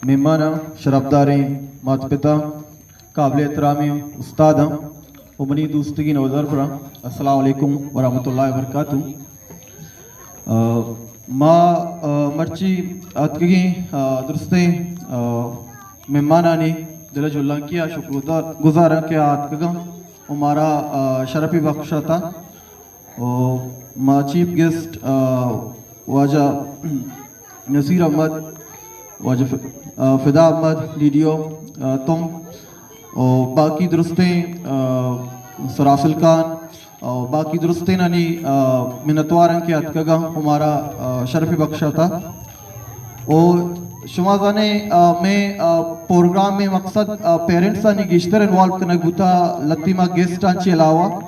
مہماناں، شرفداریں مات پتاں، قابل احترامیں استاداں و منی دوستگیں نودربراں، السلام علیکم ورحمۃ اللہ وبرکاتہ۔ آ، ما، آ، مرچی آتکگیں، آ، درستیں، آ، مہمانانی دل ءِ جہلانکی ءَ شکر گزار، گزاراں کہ آ آتکگاں و مارا، آ، شرفی بخشاتا۔ و ما چیف گیسٹ، آ، واجہ نصیر احمد، واجہ ف-، آ، فدا احمد، ڈی ڈی او، آ، تم و باقی درستیں، آ، سراسل خان و باقی درستینانی، آ، منتواراں کہ اتکگاں و مارا، آ، شرف بخشاتا۔ و شما زانے، آ، میں، آ، پروگرام میں مقصد، آ، پیرنٹسانی گیشتر انوالو کنگ بوتا، لتی ما گیسٹاں چی علاوہ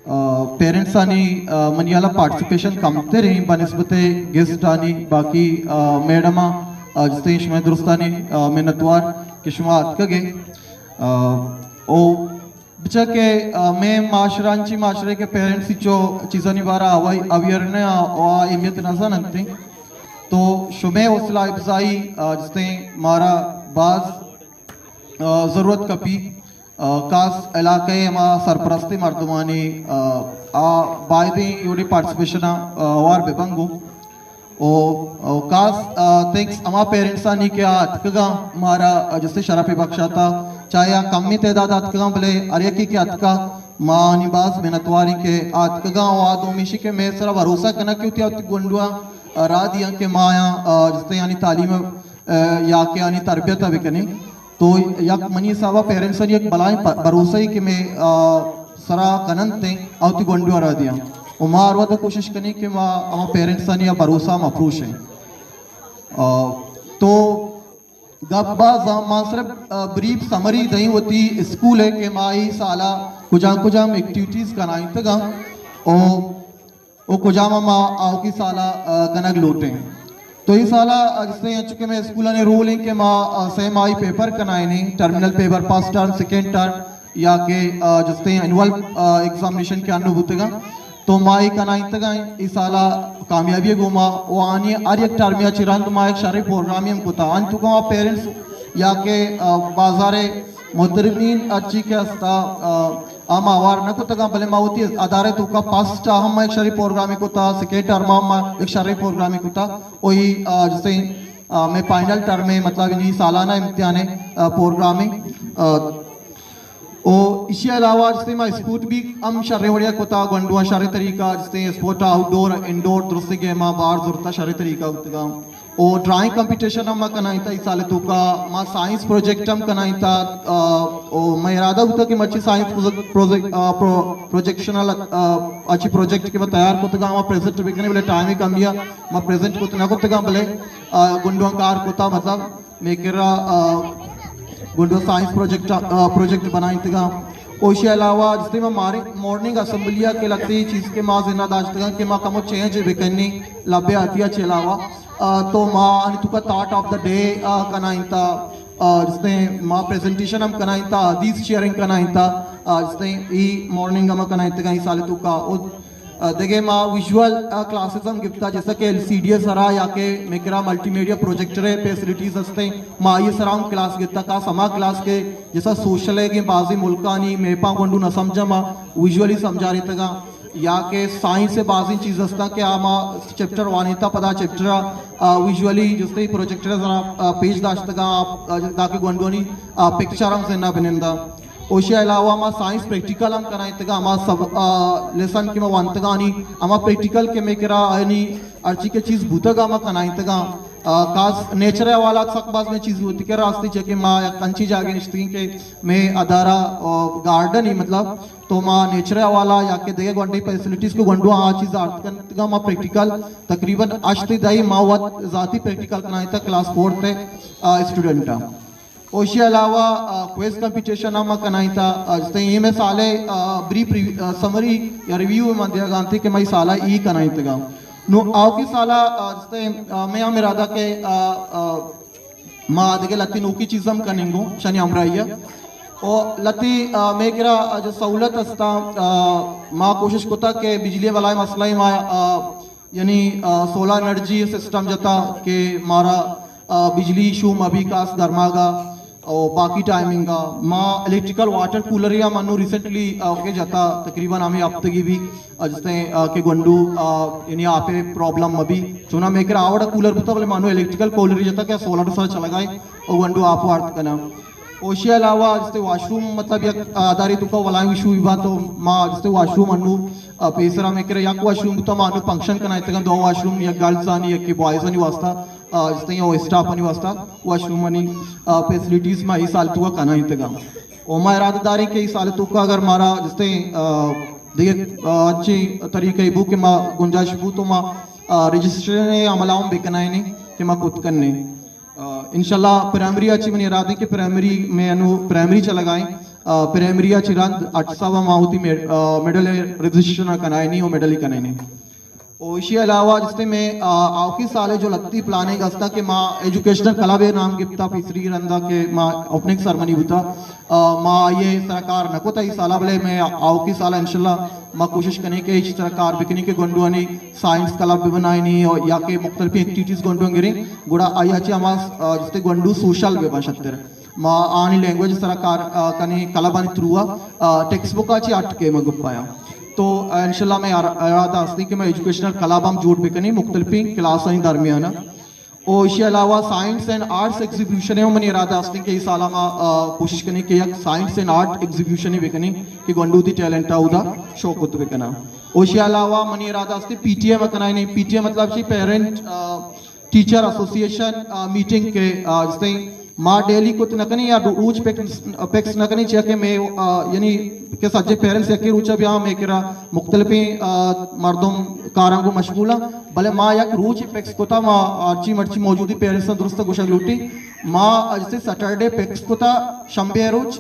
آ، پیرنٹسانی، آ، منی ہیالا پارٹیسپیشن کمتر ایں بہ نسبت گیسٹانی، باقی، آ، میڈماں، آ، جستیں شمئے درستانی، آ، منتوار کہ شما آتکگے۔ آ، او بچا کہ، آ، میں معاشرہ انچی معاشرے کہ پیرنٹس چو چیزانی بارا اویئر نہ آ، و آ اہمیت نہ زاننت۔ تو شمئے حوصلہ افزائی، آ، جستیں مارا باز، آ، ضرورت کپی۔ آ، خاص علاقہ ءِ ہما سرپرستیں مردمانی، آ، آ بایدیں ایوڑی پارٹیسپیشن ءَ، آ، ہوار بہ بنگو۔ او، او خاص، آ، تھینکس ہما پیرنٹسانی کہ آ اتکگاں مارا، آ، جستے شرف بخشاتا، چاہے آ کمی تعداد اتکگاں بلے ہر یکے کہ اتکا ما آنی باز منتواریں کہ آ اتکگاں و آ دومیشی کہ مئے سرا بھروسہ کنگ کہ وتی وتی گونڈواں، آ، راہ دیاں کہ ما آیاں، آ، جستے آنی تعلیم، آ، یا کہ آنی تربیت ءَ بکنیں۔ تو یک منی حساب ءَ پیرنٹسانی یک بلاہیں پ-، بھروسہ ای کہ مئے، آ، سرا کننت ایں، آ وتی گونڈو ءَ را دیاں۔ و ما ہر وھد کوشش کنیں کہ ما ہما پیرنٹسانی آ بھروسہ ءَ مپروشیں۔ آ، تو گپ باز آں، ما صرف، آ، بریف سمری دئیں وتی اسکول ءِ کہ ما اے سال ءَ کجام کجام ایکٹیویٹیز کنائینتگاں۔ او و کجام ما آؤکی سال ءَ، آ، کنگ لوٹیں۔ تو اے سال ءَ، آ، جستیں انچو کہ مئے اسکولانی رول ایں کہ ما، آ، سہ ماہی پیپر کنائینیں، ٹرمینل پیپر، فرسٹ ٹرم، سیکنڈ ٹرم، یا کہ، آ، جستیں اینول، آ، ایگزامینیشن کہ انو بوتگاں۔ تو ما اے کنائینتگاں اے سال ءَ کامیابی ءِ گوما و آنی ہر یک ٹرمے ءَ چہ رند ما یک شریں پروگرامے ہم کتا۔ انچو کہ ما پیرنٹس یا کہ، آ، بازار ءِ محترمین ہرچی کہ ہستا، آ، آ ما ہوار نہ کتگاں، بلے ما وتی ادارہ ءِ توکا فرسٹ ءَ ہم ما یک شریں پروگرامے کتا، سیکنڈ ٹرم ءَ ہم ما یک شریں پروگرامے کتا۔ او اے، آ، جستیں، آ، مئے فائنل ٹرم ءِ، مطلب، یعنی سالانہ امتحان ءِ، آ، پروگرامے۔ آ، او ایشی ءَ علاوہ جستیں ما اسپورٹ بھی ہم شریں وڑیا کتا، گونڈواں شریں طریقہ، جستیں اسپورٹ آؤٹ ڈور، انڈور، درستیں گیماں بار زرتا، شریں طریقہ بوتگاں۔ او ڈرائنگ کمپٹیشن ہم ما کنائینتا اے سال ءِ توکا، ما سائنس پروجیکٹ ہم کنائینتا، آ، او مئے ارادہ بوتا کہ مرچی سائنس پروجیکٹ، پروجیکٹ، آ، پرو-، پروجیکشن ال-، آ، اچی پروجیکٹ کہ ما تیار کتگا، ما پریزنٹ بکنیں، بلے ٹائم کمی ءَ ما پریزنٹ کت نہ کتگا، بلے، آ، گونڈواں کار کتا، مطلب، مئے کرا، آ، گونڈو سائنس پروجیکٹ، آ، پروجیکٹ بنائینتگا۔ او ایشی علاوہ جستے ما مارننگ، مارننگ اسمبلی ءَ کہ لگتے چیز کہ ما ذہن ءَ داشتگاں کہ ما کمو چینج بکنیں لبیاتی ءَ چہ علاوہ، آ، تو ما آنی توکا تھاٹ آف دا ڈے، آ، کنائینتا، آ، جستے ما پریزنٹیشن ہم کنائینتا، حدیث شیئرنگ کنائینتا، آ، جستے ای مارننگ ہم کنائینتگا ای سال توکا۔ او آ، دگہ ما ویژول، آ، کلاسز ہم گپتا، جیسا کہ ایل سی ڈی ءِ سرا یا کہ مئے کرا ملٹی میڈیا پروجیکٹر ءِ فیسلٹیز ہستیں، ما آئی ءِ سرا ہم کلاس گپتا، خاص ہما کلاس کہ جیسا سوشل ءِ کہ بعضی ملکانی میپاں گونڈو نہ سمجھا، ما ویژولی سمجھارینتگاں، یا کہ سائنس ءِ بعضی چیز ہستاں کہ آ ما چیپٹر وانینتا، پدا چیپٹر ءَ، آ، ویژولی جستے پروجیکٹر ءِ سرا، آ، پیش داشتگاں، آ، آ، تاکہ گونڈونی، آ، پکچر ہم ذہن ءَ بنندا۔ اوشی علاوہ ما سائنس پریکٹیکل ہم کنائینتگا، ہما سب، آ، لیسن کہ ما وانتگانی، ہما پریکٹیکل کہ مئے کرا آنی ہرچی کہ چیز بوتگا ما کنائینتگا۔ آ، خاص نیچر ءِ حوالہ سک باز مئے چیز بوتی کہ راستی چہ کہ ما یک انچی جاگے نشتگیں کہ مئے ادارہ، آ، گارڈن ہی مطلب، تو ما نیچر ءِ حوالہ یا کہ دگہ گونڈی فیسلٹیز کہ گونڈو آ چیز آرت کنتگا ما پریکٹیکل تقریباً ہشت دہی ما وت ذاتی پریکٹیکل کنائینتا کلاس فورتھ ءِ، آ، اسٹوڈنٹاں۔ اوشی علاوہ، آ، کوئز کمپٹیشن ہم ما کنائینتا، آ، جستے اے مئے سال ءِ، آ، بریف ریوی-، آ، سمری یا ریویو من دیگا انت کہ مئی سال ءَ ای کنائینتگا۔ نو آؤکی سال ءَ، آ، جستے، آ، مئے ہم ارادہ کہ، آ، آ، ما دگہ لتی نوکی چیز ہم کننگو شانی ہمراہی ءَ۔ او لتی، آ، مئے کرا، آ، جو سہولت ہستا، آ، ما کوشش کتا کہ بجلی والا مسئلہ ما، آ، یعنی، آ، سولر انرجی سسٹم جتا کہ مارا، آ، بجلی ایشو ما بھی کاس گرماگا اور باقی ٹائمنگ آ ما الیکٹریکل واٹر کولر یا منو ریسنٹلی، آ، کے جتا تقریباً ہمیں ہفتگی بھی، آ، جستے، آ، کہ گونڈو، آ، یعنی آپے پرابلم مبی۔ چونا میکر آوڑا کولر بوتا، بلے مانو الیکٹریکل کولر جتا کہ سولر سر چلا گئے اور گونڈو آپ وارت کنا۔ اوشی علاوہ جستے واش روم مطلب یک، آ، ادارے تو کا ولائیں ایشو با تو ما جستے واش روم انو، آ، پیسرا میکر یک واش روم بوتا، مانو فنکشن کنا اتگن دو واش روم، یک گرلز آنی، یک بوائز آنی واسطہ، آ، جستے او اسٹاف آنی واسطہ واش روم آنی، آ، فیسلٹیز ما ای سال تو کنا اتگا۔ او ما ارادہ داریں کہ ای سال تو کا اگر مارا جستے، آ، دیگہ، آ، اچھی طریقہ بو کہ ما گنجائش بو تو ما، آ، رجسٹریشن عمل ہم بکنائیں کہ ما کت کنیں۔ آ، انشاءاللہ پرائمری اچھی منی ارادے کہ پرائمری میں انو پرائمری چلا گائیں۔ آ، پرائمری اچھی رند اٹھ سو ما ہوتی میڈ-، آ، مڈل رجسٹریشن کنائیں نہیں، وہ مڈل ہی کنائیں نہیں۔ او ایشی علاوہ جستے میں، آ، آوکی سالے جو لتی پلاننگ استا کہ ما ایجوکیشنل کلب نام گپتا پیسری رندا کہ ما اوپننگ سرمنی بوتا، آ، ما یہ سرکار نہ کوتا ای سالا، بلے میں آوکی سالا انشاءاللہ ما کوشش کنیں کہ اس سرکار بکنیں کہ گونڈوانی سائنس کلب بہ بنائینی اور یا کہ مختلف ایکٹیویٹیز گونڈو گریں، گڑا آیا چی ہما، آ، جستے گونڈو سوشل بہ باشتر۔ ما آنی لینگویج سرا کار، آ، کنی کلب آنی تھرو آ، آ، ٹیکسٹ بک آ چی اٹ کے ما گپایا۔ تو، آ، انشاءاللہ میں ار-، ارادہ ہستی کہ میں ایجوکیشنل کلب ہم جوڑ بکنی مختلفیں کلاس آنی درمیان۔ او ایشی علاوہ سائنس اینڈ آرٹس ایگزیبیشن ہے، منی ارادہ ہستی کہ اس سال ما، آ، کوشش کنی کہ یک سائنس اینڈ آرٹ ایگزیبیشن ہی بکنی کہ گونڈو دی ٹیلنٹ آ اودا شو کت بکنا۔ او ایشی علاوہ منی ارادہ ہستی پی ٹی اے ما کنائیں، پی ٹی اے مطلب چی پیرنٹ، آ، ٹیچر ایسوسی ایشن، آ، میٹنگ کے، آ، جستے ما ڈیلی کت نہ کنی یا روچ پکس، پکس نہ کنی، چیا کہ میں، آ، یعنی کہ سجے پیرنٹس یکی روچا بیا میں کرا مختلفیں، آ، مردم کاراں کو مشغول ہیں، بلے ما یک روچ پکس کتا ما ہرچی مرچی موجودی پیرنٹس درست گوشگ لوٹی۔ ما جستے سیٹرڈے پکس کتا شنبے روچ،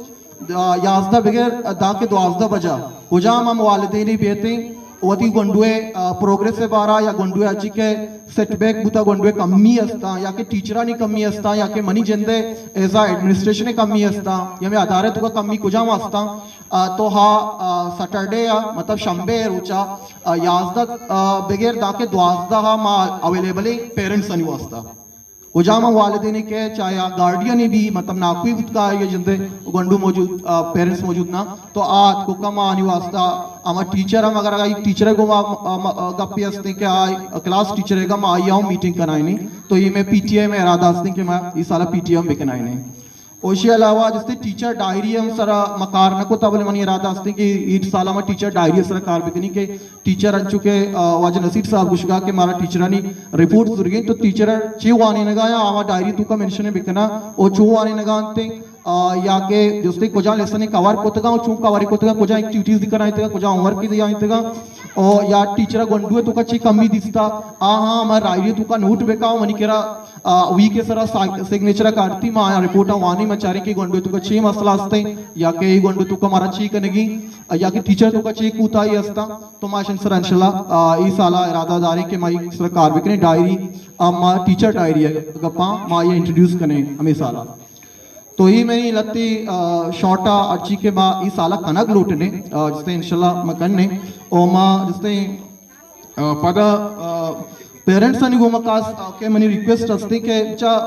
آ، یازدہ بگر داں کہ دوازدہ بجا کجام ہم والدینی بیتیں وتی گونڈوے، آ، پروگریس بارا یا گونڈوے اچی کہ سیٹ بیک بوتا، گونڈوے کمی استاں یا کہ ٹیچرانی کمی استاں یا کہ منی جندے ایز آ ایڈمنسٹریشن کمی استاں یا میں ادارے تو کا کمی کجام استاں، آ، تو ہا، آ، سیٹرڈے یا مطلب شنبے روچا، آ، یازدہ، آ، بگر داں کہ دوازدہ ما اویلیبل ہیں پیرنٹس آنی واسطہ۔ کجام ہم والدین کہ چاہے آ گارڈین بھی مطلب ناکوئی بوت کا یا جندے گونڈو موجود، آ، پیرنٹس موجود نہ تو آت کو کم آنی واسطہ ہما ٹیچر ہم اگر آئی ٹیچر گوما، آ، م-، آ، گپی ہستے کہ آئی کلاس ٹیچر گم آئی ہم میٹنگ کنائیں تو یہ میں پی ٹی اے میں ارادہ ہستے کہ میں یہ سال پی ٹی اے ہم بکنائیں۔ اوشی علاوہ جستے ٹیچر ڈائری ہم سرا مکار نہ کوتا، بلے منی ارادہ ہستے کہ ایٹ سال ہم ٹیچر ڈائری سرا کار بکنی کہ ٹیچر انچو کہ، آ، واجہ نصیر صاحب گوشگا کہ مارا ٹیچرانی رپورٹ زرگیں تو ٹیچر چے وانینگا یا آوا ڈائری تو کا مینشن بکنا او چو وانینگا انتے، آ، یا کہ جستے کجا لیسن کور کتگا او چون کور کتگا، کجا ایکٹیویٹیز دی کرائیں تگا، کجا ہوم ورک دی آئیں تگا او یا ٹیچر گونڈو تو کا چی کمی دیستا، آ ہاں ہمارا ڈائری تو کا نوٹ بکاو منی کرا، آ، وی کے سرا سا-، سگنیچر کارتی ما آیا رپورٹ وانی ما چاریں کہ گونڈو تو کا چی مسئلہ ہستے یا کہ ای گونڈو تو کا مارا چی کنگی یا کہ ٹیچر تو کا چی کوتاہی ہستا۔ تو ما اشن سر انشاءاللہ، آ، ای سالا ارادہ داریں کہ ما ای سر کار بکنیں ڈائری، آ، ما ٹیچر ڈائری گپاں ما یہ انٹروڈیوس کنیں ہمیں سالا۔ تو ای میں لتی، آ، شارٹا اچی کہ ما ای سالا کنگ لوٹنے، آ، جستے انشاءاللہ ما کننے۔ او ما جستے، آ، پدا، آ، پیرنٹس آنی گوما خاص، آ، کہ منی ریکویسٹ ہستے کہ چا،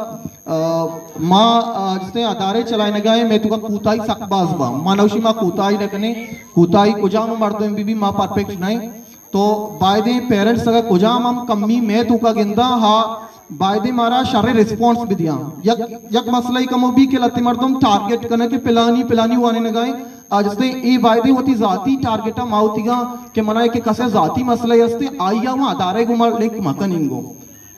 آ، ما، آ، جستے ادارے چلائنگا ہے، میں تو کا کوتاہی سک باز با۔ ما نوشی ما کوتاہی نہ کنے، کوتاہی کجام مردم بھی بھی ما پرفیکٹ نہیں۔ تو بایدیں پیرنٹس اگر کجام ہم کمی میں تو کا گندا ہا، بایدیں مارا شر ریسپانس بھی دیاں۔ یک، یک مسئلہ ہی کمو بھی کہ لتے مردم ٹارگٹ کنے کہ پلانی، پلانی وانے نگائیں۔ آ، جستے ای بایدیں وتی ذاتی ٹارگٹ ما ہوتی گا کہ منا کہ کسے ذاتی مسئلہ ہستے، آئی ہم ادارے گو ما لنک مکننگو۔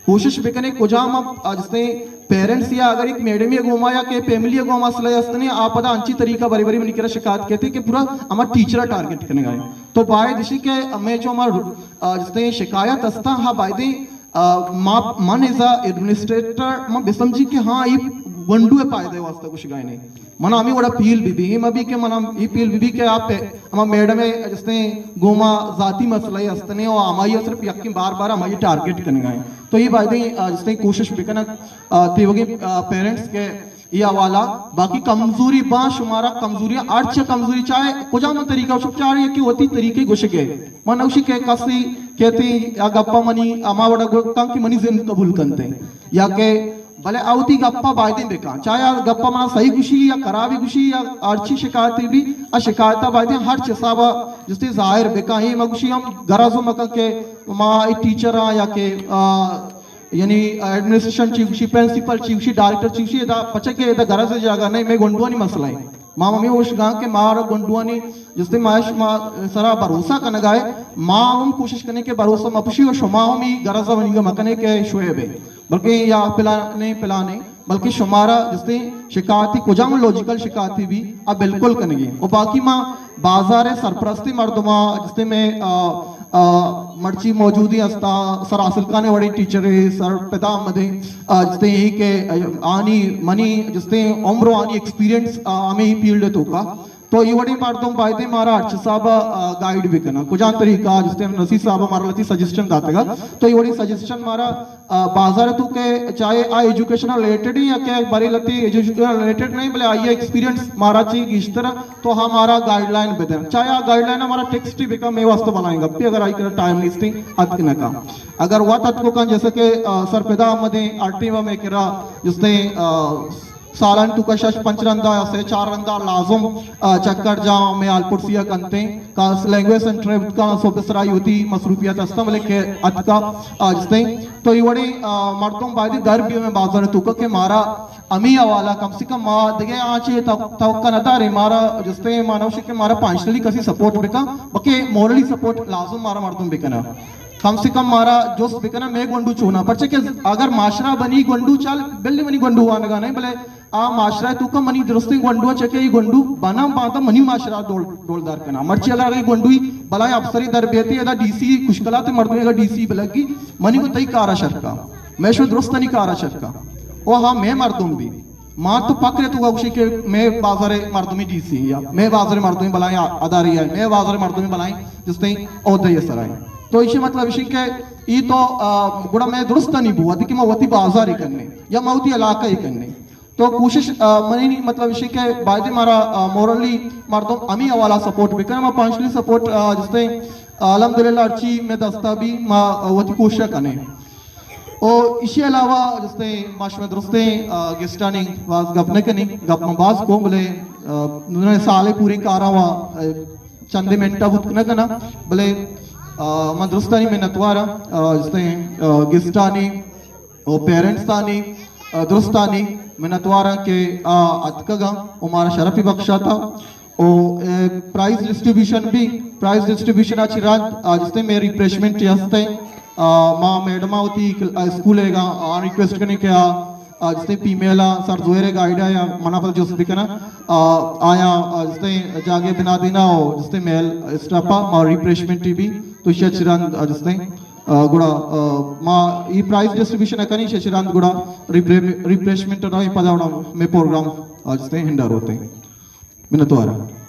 کوشش بکنے کجام ہم، آ، جستے پیرنٹس یا اگر ایک میڈم یا گوما یا کہ فیملی گوما مسئلہ ہستنے، آ پدا انچی طریقہ بری بری منی کرا شکایت کہتے کہ پورا ہما ٹیچر ٹارگٹ کرنے گا ہے۔ تو باید اسی کہ ہمیں جو ہمارا، آ، جستے شکایت ہستا، ہاں بایدیں آ، ما، من ایز آ ایڈمنسٹریٹر من بسمجھی کہ ہاں، ای گونڈو ء فائدہ واسطہ کچھ گائے نہیں۔ من ہمیں وڑا پیل بھی بھی، ہم ابھی کہ من ہم ای پیل بھی بھی کہ آپ ہما میڈم ء جستے گوما ذاتی مسئلہ ہستنے اور ہمائی صرف یقین بار بار ہمائی ٹارگٹ کرنے گائے۔ تو یہ بایدیں، آ، جستے کوشش بکنک، آ، تیوگیں، آ، پیرنٹس کے ای حوالہ، باقی کمزوری باں شمارا کمزوری، ہر چہ کمزوری چاہے کجام طریقہ شپ چاہے کہ وتی طریقے گوشگے۔ من نوشی کہ کسی کہتے یا گپا منی ہما وڑا گو-، کن کہ منی زند قبول کنتے۔ یا کہ بلے آ وتی گپا بایدیں بکن، چاہے آ گپا منا صحیح گوشی یا خرابی گوشی یا ہرچی شکایتی بی، آ شکایتا بایدیں ہرچ حسابا جستے ظاہر بکن۔ اے مگوشی ہم گرز مکن کہ ما اے ٹیچر ہاں یا کہ، آ، یعنی ایڈمنسٹریشن چی گوشی، پرنسپل چی گوشی، ڈائریکٹر چی گوشی، ادا پچے کہ ادا گرز جاگہ نہیں، مئے گونڈوانی مسئلہ ہے۔ ما ہمے ہوش گاں کہ مارا گونڈوانی جستے ما شما سرا بھروسہ کنگا ہے، ما ہم کوشش کنیں کہ بھروسہ مپشی و شما ہم ای گرز ونیگا مکنے کہ شعیب ہے، بلکہ یا پلانے پلانے، بلکہ شمارا جستے شکایتی کجام لوجیکل شکایتی بی آ بالکل کنگی۔ و باقی ما بازار سرپرستی مردما جستے میں، آ، آ، مرچی موجودی ہستا، سر حاصل خان وڑیں ٹیچر ہے، سر پدا احمد ہے، آ، جستے ہی کہ، آ، آنی منی جستے عمر و آنی ایکسپیرینس، آ، ہمیں ہی فیلڈ تو کا۔ تو یہ وڑیں مردم بایدیں مارا ہرچ صاحب، آ، گائیڈ بکنن۔ کجا طریقہ جستے نصیر صاحب مارا لتی سجیشن داتگا۔ تو یہ وڑیں سجیشن مارا، آ، بازار تو کہ چاہے آ ایجوکیشن ریلیٹڈ ہی یا کہ بری لتی ایجوکیشن ریلیٹڈ نہیں، بلے آئی ایکسپیرینس مارا چی گیشتر تو ہمارا گائیڈ لائن بدن، چاہے آ گائیڈ لائن ہمارا ٹیکسٹ ہی بکا، میں واسطے بنائیں گا پی اگر آئی کرا ٹائم نیستی اتک نہ کا۔ اگر وقت اتکو کن جیسے کہ، آ، سر پدا احمد ہیں، آر ٹی و میں کرا جس نے، آ، سالان تو کا شش پنچ رندا یا سے چار رندا لازم، آ، چکر جا میں آل پرسیا کنتے کا لینگویج سینٹر کا سو بسرائی ہوتی مصروفیت استم لے کے اتکا، آ، جس نے تو یہ وڑی، آ، مردم باید در بھی میں بازار تو کا کہ مارا امی حوالہ کم سے کم ما دگہ آ چے تو-، توقع نہ داریں، مارا جستے ما نوشی کہ مارا فائنانشلی کسی سپورٹ بکن، بلکہ مورلی سپورٹ لازم مارا مردم بکنا۔ کم سے کم مارا جست بکنا میں گونڈو چونا، پرچہ کہ اگر معاشرہ بنی گونڈو چل، بلے منی گونڈو وانگا نہیں، بلے آ معاشرہ تو کم منی درستیں گونڈو چکے ای گونڈو بنا بانتا منی معاشرہ ڈول، ڈولدار کنا۔ مرچی اگر اگر گونڈوی بلائیں افسری در بیتی، ادا ڈی سی کشکلات مردم اگر ڈی سی بلگی، منی کو تئی کارا شرکا۔ میں شو درستانی کارا شرکا۔ او ہاں، میں مردم بھی۔ ما تو پکرے تو گوشی کہ میں بازار مردمی ڈی سی یا میں بازار مردمی بلائیں ادارے یا میں بازار مردمی بلائیں جس تئیں عہدہ یہ سرائیں۔ تو ایشی مطلب ایشی کہ ای تو، آ، گڑا میں درست نہیں بوا کہ ما وتی بازار ہی کرنے یا ما وتی علاقہ ہی کرنے۔ تو کوشش، آ، منی نہیں مطلب ایشی کہ باید مارا، آ، مورلی مردم امی حوالہ سپورٹ بکن، ما فائنانشلی سپورٹ، آ، جس تئیں، آ، الحمدللہ ہرچی میں دستا بھی ما، آ، وتی کوشش کرنے۔ او ایشی علاوہ جستے ما شما درستیں، آ، گیسٹانی باز گپ نہ کنی، گپ ما باز کو بلے، آ، نونے سالے پورے کاراں وا، آ، چندے منٹا بوت نہ کنا، بلے، آ، ما درستانی منتواراں، آ، جستے، آ، گیسٹانی او پیرنٹسانی، آ، درستانی منتواراں کہ آ اتکگاں او مارا شرفی بخشاتا۔ او، اے، پرائز ڈسٹریبیوشن بھی، پرائز ڈسٹریبیوشن آ چی رند، آ، جستے میں ریفریشمنٹ ہستے، آ، ما میڈما ہوتی کل-، آ، اسکول ہے گا، آ، ریکویسٹ کرنے کہ آ، آ، جستے فیمیل آ، سر زویر گائیڈ آ یا منا پر جست بکنا، آ، آیا، آ، جستے جاگے بنا دینا او، جستے میل اسٹاپا، ما ریفریشمنٹ بھی، تو شچ رند، آ، جستے، آ، گڑا، آ، ما ای پرائز ڈسٹریبیوشن کنی شچ رند گڑا ریفریشمنٹ نہ پدا وڑا میں پروگرام، آ، جستے ہنڈا روتے۔ منتوار۔